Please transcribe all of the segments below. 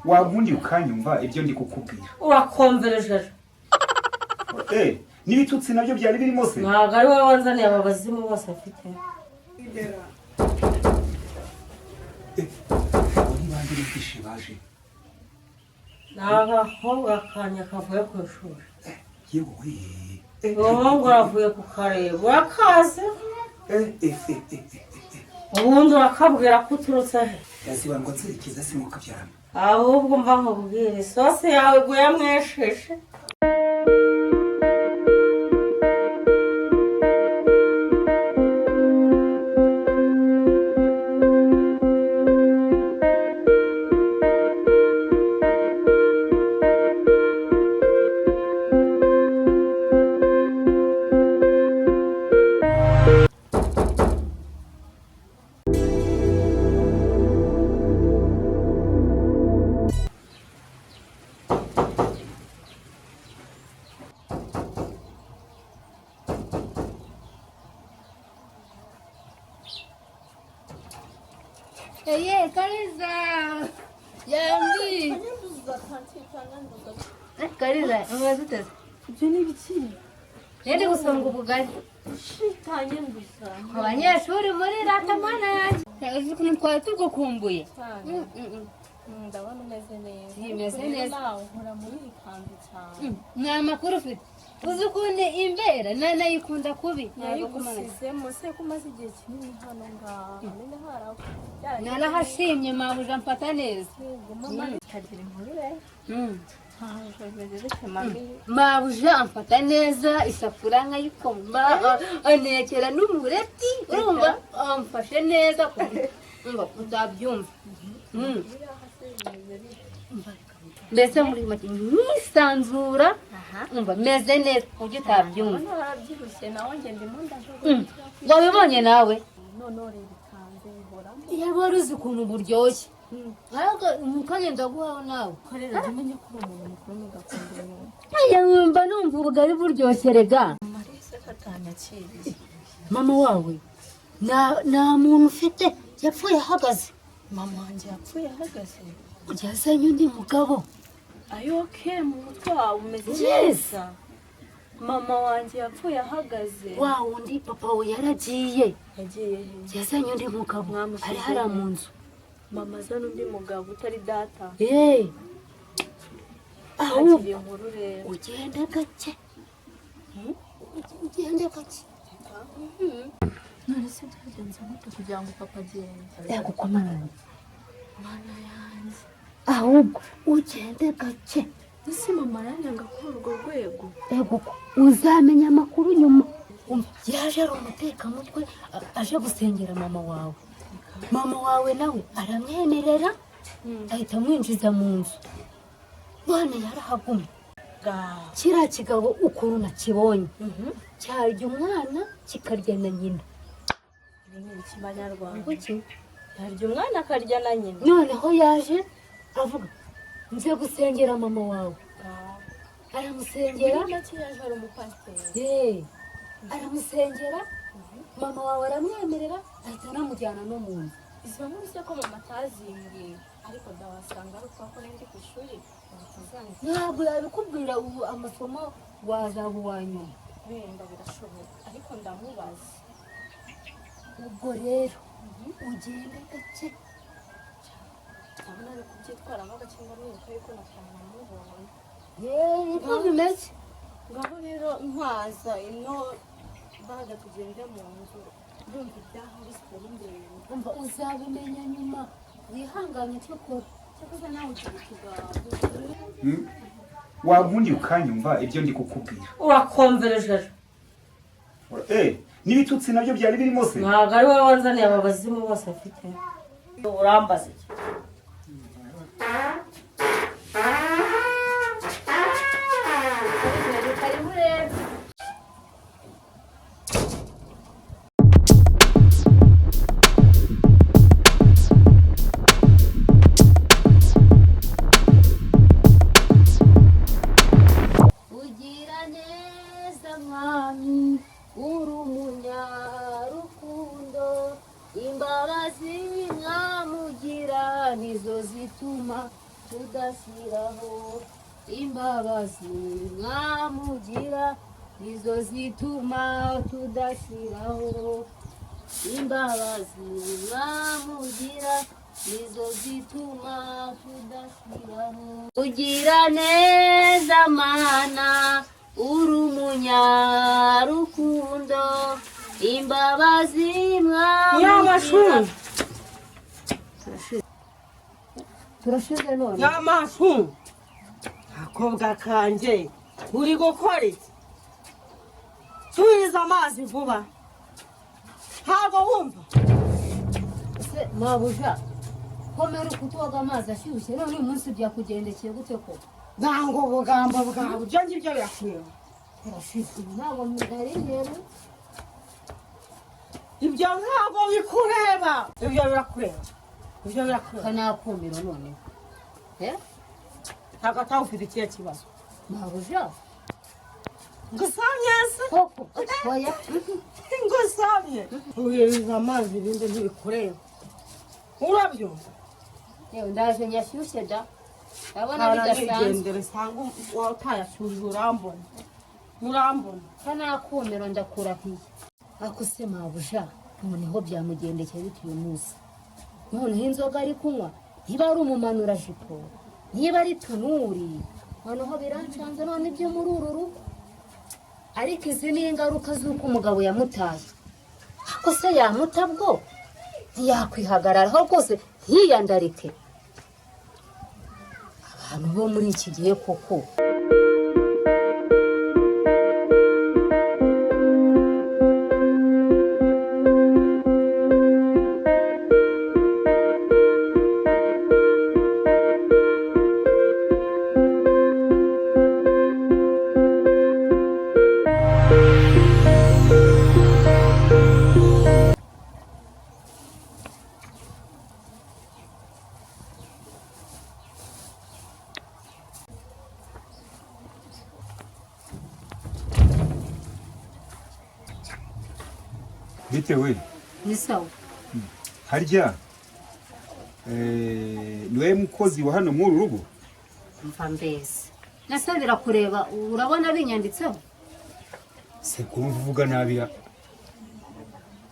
Wankundiye ukanyumva ibyo ndi kukubwira. Urakomverejeje. N'ibitutsi nabyo byari birimo se? Ntabwo ari wowe wanzaniye aba bazimu bose mfite. Abo ni bande bigishe baje? Ni agakobwa kanjye kavuye ku ishuri. Yewe we! Ubu ngo uravuye kukareba, urakazi? Ubundi urakabwira ko uturutse he? Yazibandwa nzerekeza simukabyarana. Ahubwo mva nkubwire, isosi yawe iguye mu ishishi. Eye, Kariza! Yambi! Kariza, umeze ute? Ibyo ni ibiki? Nari gusonga ubugari. Shitanye gusa. Abanyeshuri muri ratamana yanjye. Uzi ukuntu twari tugukumbuye? Ndabona umeze neza. Imeze neza. Nawe uhora muri iyi kanzu cyane. Nta makuru ufite. Uzi ukuntu imbera nanayikunda kubi. Nayigusizemo se ko umaze igihe kinini hano ngaha? Menya haraho. Narahashimye, mabuja mfata neza. Mama ikagira inkuru rero. Ntabwo bimeze bite, mami? Mabuja amfata neza, isafuriya nkayikomba, antekera n'umureti, urumva amfashe neza ku buryo umva utabyumva. Mbese muri make nkisanzura, umva meze neza ku buryo utabyumva. Hano harabyibushye nawe, njye ndimo ndaje. Wabibonye nawe? None reba ikanzu ihoramo. Iyo wari uzi ukuntu buryoshye, ariko mukanya ndaguhaho nawe. Korera jya umenya ko uri umuntu mukuru ntugakunda inyuma. Aya, wumva numva ubugari buryoshye rega. Marisa katanyakiriye. Mama wawe nta muntu ufite, yapfuye ahagaze. Mama wanjye yapfuye ahagaze? Yazanye undi mugabo. Ayoke mu mutwe wawe umeze Yes. neza? Mama wanjye yapfuye ahagaze? Wa wundi papa we yaragiye. Yagiye he? Yazanye undi mugabo. Mwamusize ari hariya he? mu nzu. Mama azana undi mugabo utari data? Yeee, ahubwo Hakiri inkuru rero. ugende gake, ugende gake. None se byagenze gute kugira ngo papa agende? Yagukomaranye. Mana yanjye! Ahubwo ugende gake. Ese mama aranyanga kuri urwo rwego? Yego, uzamenya amakuru nyuma. Umva, yaje ari umutekamutwe, aje gusengera mama wawe. Mama wawe nawe aramwemerera, ahita amwinjiza mu nzu. None yarahagumye. Kiriya kigabo ukuntu nakibonye, cyarya umwana kikarya na nyina. Ibi ni ibiki, banyarwanda? Kuki? Yarya umwana akarya na nyina? Noneho yaje avuga nze gusengera mama wawe, aramusengera. Muri make yaje ari umupasiteri? Ye, aramusengera, mama wawe aramwemerera, ahita anamujyana no mu nzu. Izo nkuru se ko mama atazimbwiye? Ariko ndawasanga ari uko ndi ku ishuri batazangiza. Ntabwo yabikubwira ubu, amasomo wazaba uwa nyuma. Wenda birashoboka, ariko ndamubaza. Ubwo rero ugende gake. Ndabona ari kubyitwaramo gake, ngo nibuka yuko na papa namubonye. Yeee, niko bimeze. Ngaho rero ntwaza ino baga tugende mu nzu, ndumva ibyaha bisigaye imbere. Umva, uzabimenya nyuma, wihangane icyo ukora. Cyakoze nawe ugira ikigango. Wankundiye ukanyumva ibyo ndi kukubwira. Urakomverejeje. N'ibitutsi nabyo byari birimo se? Ntabwo ari wowe wanzaniye aba bazimu bose mfite. Urambaza iki? Karibu rero. Ugira neza mwami, uri umunyarukundo, imbabazi mwamugira nizo zituma Tudashyiraho imbabazi mwamugira nizo zituma tudashyiraho, imbabazi mwamugira nizo zituma tudashyiraho. Ugira neza Mana, uri umunyarukundo, imbabazi mwamugira. Y'amashu. Turashize none. Y'amashu, akobwa kanjye, uri gukora iki? Subiza amazi vuba, ntabwo wumva? Se mabuja, komera ukutoga amazi ashyushye, none uyu munsi byakugendekeye gute ko? Ntabwo ubugambo bwawe, ibyo ngibyo birakureba. Turashize ubu, ntabwo nari. Ibyo ntabwo bikureba, ibyo birakureba, ibyo birakureba. Kanakumiro noneho. Eh? Ntabwo atawe ufite ikihe kibazo? Mabuja. Ngusamye se? Koko oya. Ngusamye, uhiriza amazi, ibindi ntibikureba, urabyumva? Yewe, ndaje nyashyushye da, ndabona bidasanzwe. Nigendere, usanga utayashyushye, urambona, urambona. Kanakumiro, ndakurahiye. Ako se mabuja, noneho byamugendekeye bite uyu munsi? Noneho inzoga ari kunywa, niba ari umumanurajipo, niba ari tunuri, noneho birancanze. None ibyo muri uru rugo, ariko izi ni ingaruka z'uko umugabo yamutaye. Ako se yamuta bwo ntiyakwihagararaho rwose, ntiyandarike? Abantu bo muri iki gihe koko. Bitewe. Ni sawa. Harya niwe mukozi wa hano muri uru rugo? Mva mbese, nase birakureba? Urabona binyanditseho? Se kumva uvuga nabi ya?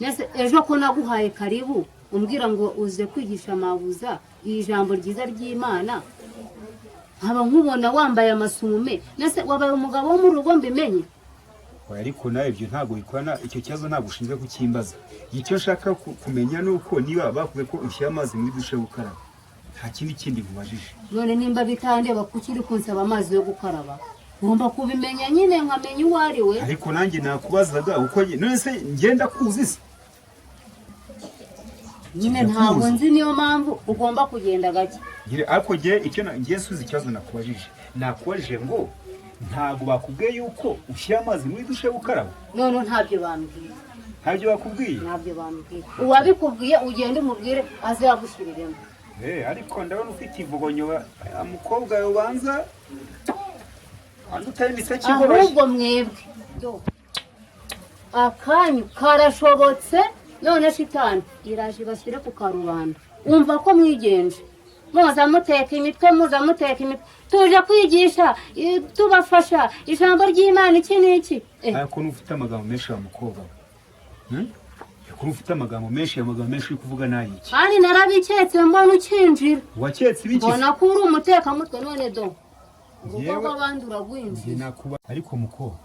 Nese ejo ko naguhaye karibu, umbwira ngo uze kwigisha mabuza iri jambo ryiza ry'Imana, nkaba nkubona wambaye amasume, nese wabaye umugabo wo mu rugo mbimenye? Oya, ariko nawe ibyo ntabwo bikorana, icyo kibazo ntabwo ushinzwe kukimbaza. Icyo nshaka kumenya ni uko niba bavuze ko ushyira amazi muri dushe yo gukaraba, nta kindi nkubajije. None nimba bitandeba, kuki uri kunsaba amazi yo gukaraba? Ngomba kubimenya nyine, nkamenya uwo ari we. Ariko nanjye nakubazaga uko none se ngenda kuzi se? Nyine ntabwo nzi, niyo mpamvu ugomba kugenda gake. Ariko nge icyo ngiye subiza ikibazo nakubajije, nakubajije ngo ntabwo bakubwiye yuko ushyira amazi muri dushe yo gukaraba? None ntabyo bambwiye. Ntabyo bakubwiye? Ntabyo bambwiye. Uwabikubwiye ugende umubwire azagushyiriremo. Ariko ndabona ufite ivugonyo mukobwa, ubanza andi utari imiseke igoroye. Ahubwo mwebwe do, akanyu karashobotse. None shitani iraje ibashyire ku karubanda. Umva ko mwigenje, muza muteka imitwe, muza muteka imitwe, tuje kwigisha, tubafasha ijambo ry'Imana, iki n'iki. Ariko n'ufite amagambo menshi wa mukobwa we. Ariko n'ufite amagambo menshi, amagambo menshi uri kuvuga nayi iki? Kandi narabiketse mbona ukinjira. Waketse ibiki? Mbona ko uri umutekamutwe, none do, urugo rw'abandi Njye uragwinjiye. Nakuba ariko muko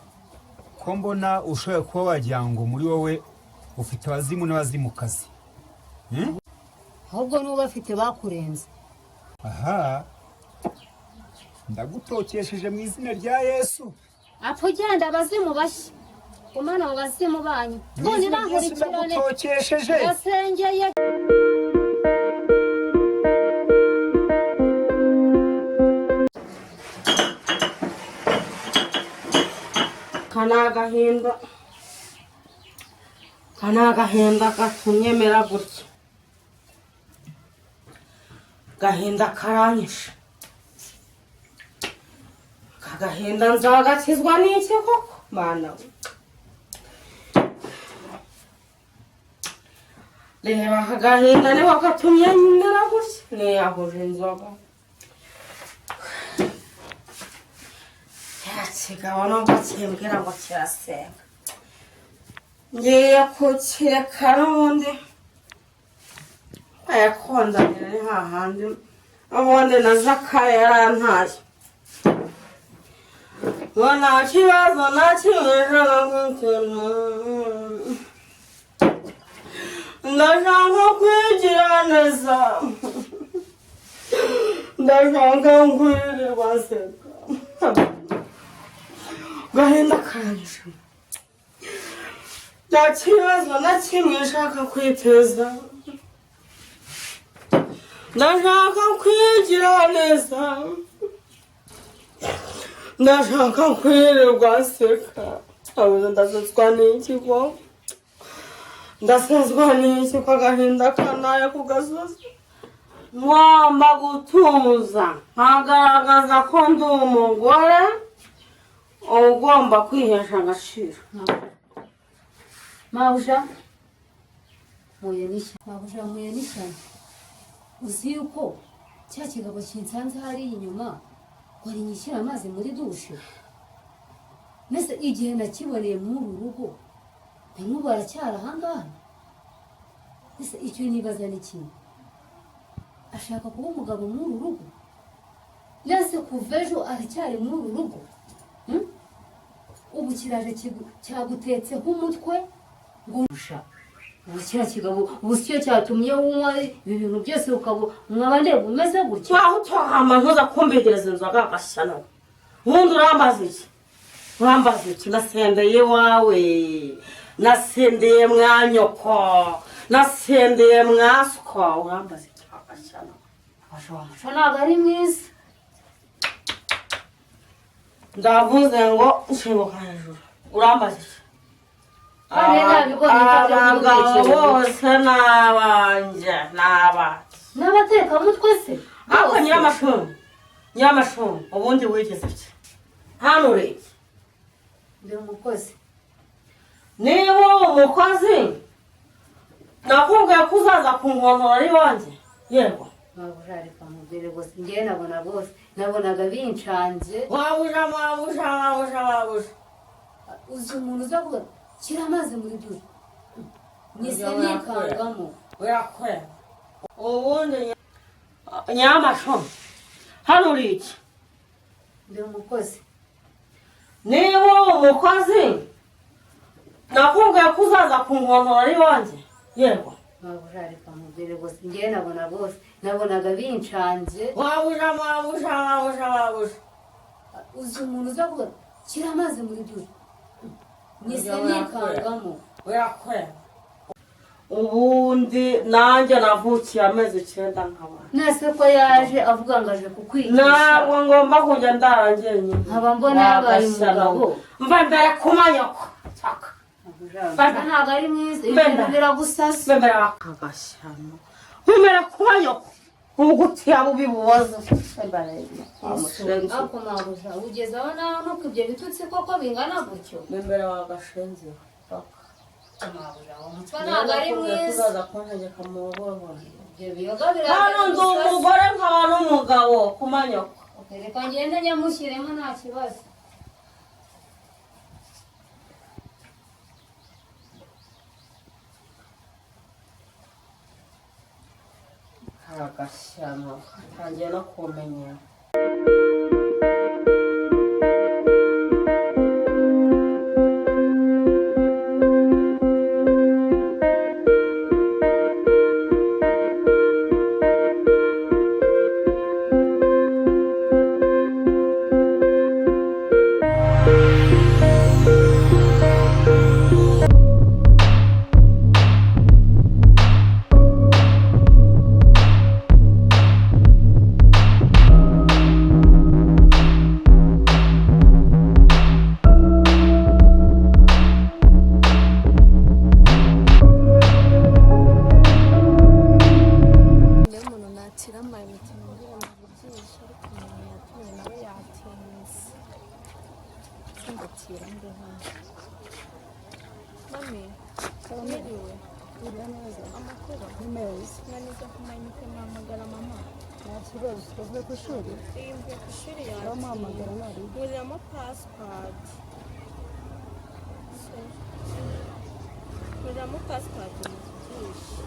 ko mbona ushobora kuba wagira ngo muri wowe ufite abazimu n'abazimukazi. Ahubwo n'uba bafite bakurenze. Aha ndagutokesheje mu izina rya Yesu. Apfa ugenda, abazimu bashya umwana mu bazimu banyu. Mu None izina rya Yesu bankurikirane. ndagutokesheje. Yasengeye. Aka ni agahinda, aka ni agahinda gatumye mera gutya. Agahinda karanyishe. Aka gahinda nzagakizwa n'iki koko, Mana we? Reba, aka gahinda niho gatumye mera gutya, niyahuje inzoga. Kigabo nubwo kimbwira ngo kirasenga, ngiye kukireka. N'ubundi ayakundanira ni hahandi, ubundi na Zakayo yarantaye ngo nta kibazo na kimwe nshaka gukina. Ndashaka kwigira neza, ndashaka kwirirwa nseka. Gahinda karanyishe, nta kibazo na kimwe nshaka kwiteza. Ndashaka kwigira neza, ndashaka kwirirwa nseka. Ahubwo ndasetswa n'iki ko ndasezwa n'iki ko agahinda kanaye ku gasozi? Ngomba gutuza, nkagaragaza ko ndi umugore ugomba kwihesha agaciro. Mabuja, mpuye n'ishyano. Mabuja, mpuye n'ishyano. Uzi yuko cya kigabo kinsanze hariya inyuma ngo nyishyire amazi muri dushe? Mbese igihe nakiboneye muri uru rugo na n'ubu aracyari ahangaha. Mbese icyo nibaza ni kimwe: ashaka kuba umugabo muri uru rugo? Mbese kuva ejo aracyari muri uru rugo? Hmm? Ubu kiraje cyagutetseho umutwe ngo usha. Ubu kiriya kigabo, ubu si cyo cyatumye unywa ibi bintu byose, ukaba mwaba ndeba umeze gutya? Waho utohama, ntuza kumbegereza inzoga agashyano. Ubundi urambaza iki? Urambaza iki? Nasendeye iwawe, nasendeye mwa nyoko, nasendeye mwa siko. Urambaza iki agashyano? Umuco ntabwo ari mwiza. Ndavuze ngo nshinguka hejuru, urambaza iki? Kandi nabibonye ko aje Abagabo kugutekereza. bose ni abanjye, ni abanjye. N'abatekamutwe se? Ariko Bose. Nyiramashungu, nyiramashungu, ubundi wigeze iki hano? Uri iki? Ndi umukozi. Niba uri umukozi, nakubwiye ko uzaza kunkontorora iwanjye yego? Mabuja, reka mubwire rwose, njyewe nabona rwose nabonaga bincanze. Wabuja, mabuja, mabuja, mabuja. Uzi umuntu uza kuvuga shyira amazi muri dushe, nyise Ujya nikangamo. Urakorera ubundi. Nyiramashungu, hano uri iki? Ndi umukozi. Niba uri umukozi, nakubwiye ko uzaza kunkontorora iwanjye yego? Mabuja, reka mubwire rwose, njyewe nabona rwose nabonaga bincanze. Wabuja, mabuja, mabuja, mabuja. Uzi umuntu uza kuvuga shyira amazi muri dushe, nyise Ujya nikangamo. Urakorera ubundi. Nanjye navukiye amezi 9 nkabana. Nese ko yaje avuga ngo aje kukwigisha? Ntabwo ngomba kujya ndara njyenyine. Nkaba mbona yabaye umugabo. Mva mbere kumanyoko. Mabuja, ntabwo ari mwiza ibi Mbenda. bintu biragusasa. Mbere akagashyano nkumere kumanyoko ubugutiya bubi buboze. Ariko mabuja, ugeze aho nawe nuko ibyo bitutsi koko bingana gutyo? Mbere wagashenzi. Mabuja, uwo muco ntabwo ari mwiza. Uzaza kuntegeka mu rugo? Ibyo biyoga Hano ndi biragusasa. umugore nkaba n'umugabo kumanyoko. Reka ngende nyamushyiremo, nta kibazo. Agashyano katangiye no kumenyera. Niyo umuntu nakira amayinite mbwira muvugisha, ariko umuntu yatumye nawe yatinze. Singatira ndi hano. Mami, mwiriwe? Amakuru? Naniza ku mayinite, mwamagara mama. Kibazo bavuye ku ishuri. Iyi mvuye ku ishuri yacu. Bamuhamagara nari. Nkuriramo password. Nkuriramo password muvugishe.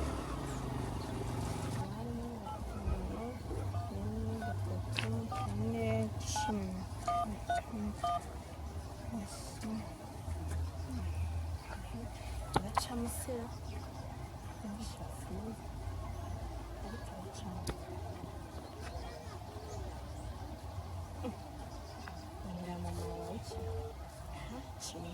Rimwe, gatatu, kane, 10. Aracamo se? Ariko aracamo. Ngira mama wawe iki? Nta.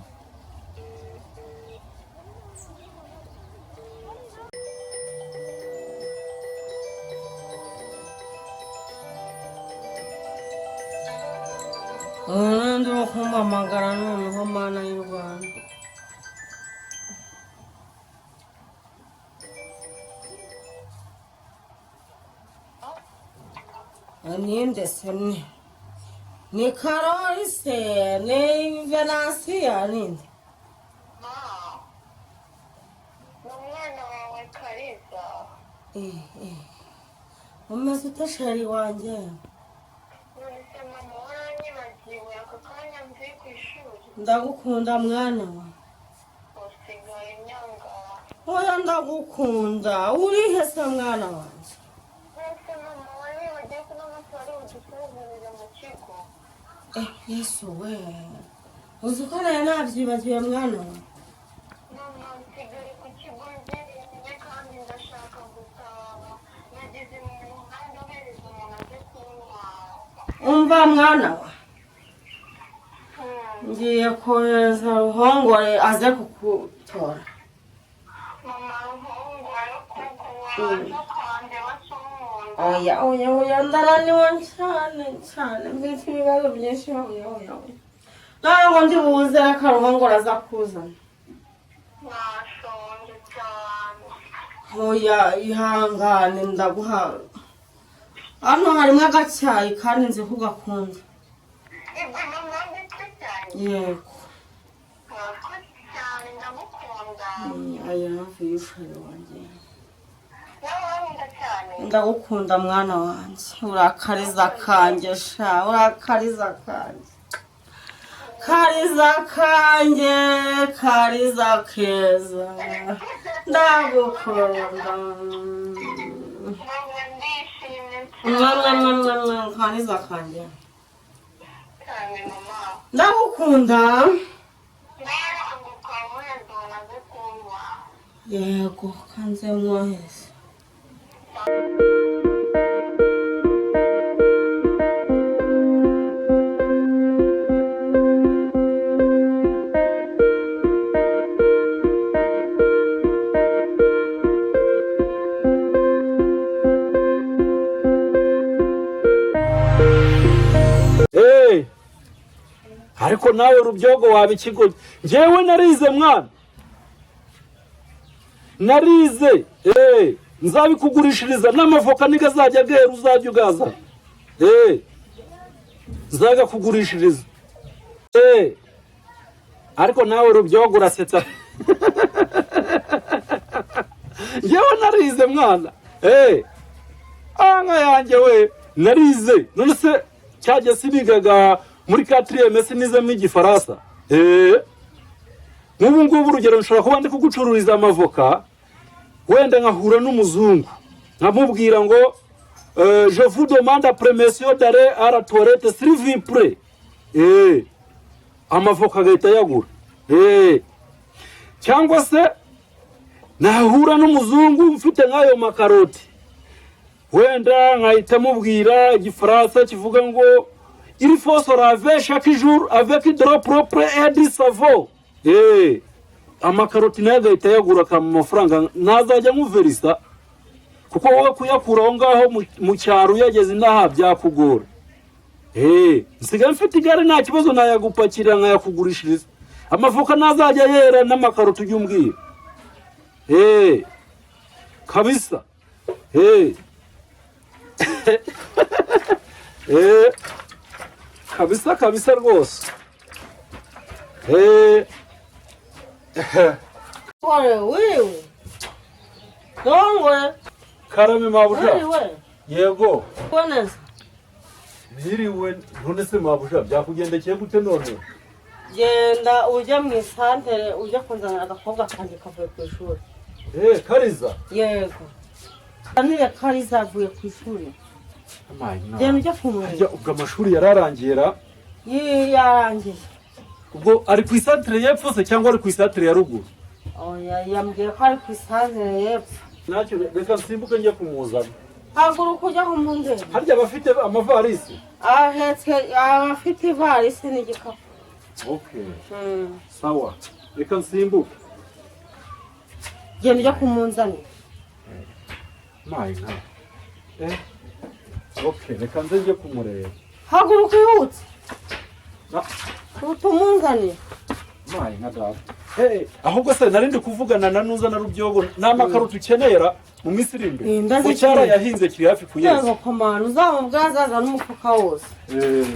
Ubundi uri kumpamagara noneho, Mana y'u Rwanda! Ninde se? Ni Karori se? Ni Venansiya? Ninde? Ni umwana wawe Kariza. Umeze ute, chéri wanjye? None se mama, waranyibagiwe aka kanya mvuye ku ishuri? Ndagukunda, mwana wa. Usigaye nyanga. Oya, ndagukunda. Urihe se, mwana wanjye? None se mama, waribagiwe ko uno munsi wari budusezerere mu kigo? Eh, Yesu we, uzi ko nawe nabyibagiwe, mwana wa. Mama, nsigaye ku kigo njyenyine kandi ndashaka gutaha. Nageze mu muhanda, ohereza umuntu aze kuntwara. Umva, mwana wa, ngiye kohereza Ruhongore aze kugutora. Mama, Ruhongore kuko waza kwandeba cy'umuntu? Oya, oya, oya, ndananiwe cyane cyane, mfite ibibazo byinshi. Oya, oya, oya, ntabwo ndi buze. Reka Ruhongore aza kuzana. Nashonje cyane. Oya, ihangane, ndaguha. Hano harimo agacyayi kandi nzi ko ugakunda. Ibyo mama, ndetse cyane. Yego. Murakoze cyane, ndagukunda. I love you, chéri wanjye. Nawe urankunda cyane. Ndagukunda, mwana wanjye. Urakariza kanjye sha, urakariza kanjye, kariza kanjye, kariza keza, ndagukunda. Mama, ndishimye. Mwa, mwa, cyane. Mwa, mwa, mwa, kariza kanjye. Cyane mama. Ndagukunda. Naranguka wohereza umuntu aze kunywa. Yego, kanze mwohereze. Hey! Ariko nawe Rubyogo waba ikigo. Njyewe narize, mwana, narize. Eh, nzabikugurishiriza n'amavoka nigazajya agera, uzajya ugaza. Eh, nzagakugurishiriza. Eh, ariko nawe Rubyogo urasetsa. Njyewe narize, mwana. Eh, anga yanjye we, narize. None se cyajya sinigaga muri quatrième, sinizemo igifaransa? Eh, nk'ubu ngubu urugero, nshobora kuba ndi kugucururiza amavoka, wenda nkahura n'umuzungu nkamubwira ngo "Je vous demande la permission d'aller à la toilette, s'il vous plaît." Eh, amavoka agahita yagura. Eh, cyangwa se nahura n'umuzungu mfite nk'ayo makaroti, wenda nkahita mubwira igifaransa kivuga ngo "Il faut se laver chaque jour avec de l'eau propre et du savon." Eh, amakaroti nayo agahita yagura, akampa amafaranga, ntazajya nkuverisa, kuko wowe kuyakura aho ngaho mu cyaro uyageze inaha byakugora. Eh, nsigaye mfite igare, nta kibazo, nayagupakira nkayakugurishiriza. Amavoka ntazajya yera n'amakaroti ujya umbwira. Eh, kabisa. Eh, eh, kabisa kabisa rwose. Eh. Ore, wewe. Dongwe. Karame, mabuja. Wewe. Yego. Kuboneza. Ntiriwe. None se mabuja, byakugendekeye gute none? Genda ujye mu isantere, ujye kunzanira agakobwa kanjye kavuye ku ishuri. Eh, Kariza? Yego, nire Kariza avuye ku ishuri. Genda ujye kumureba. Harya ubwo amashuri yararangiye ra? Yarangiye. Ubwo ari ku isantere y'epfo se cyangwa ari ku isantere ya ruguru? Oya, yambwiye ko ari ku isantere y'epfo. Ntacyo, reka nsimbuke njye kumuzana. Haguruka ujya kumundeba. Harya abafite amavarisi? Ahetse, abafite ivarisi n'igikapu. Okay, sawa, reka nsimbuke. Genda ujya kumunzanira. Mayi nka, eh, okay, reka nze njye kumureba. Haguruka ihutse. Ah. Utumunzanire. Mayi nka data. Hey, ahubwo se nari ndi kuvugana na Nuza na Rubyogo n'amakaro tukenera mu minsi iri imbere. Eh, ndazikeneye. Ko cyarayahinze, kiri hafi kuyeza. Yego komana, uzamubwazaza n'umufuka wose. Eh.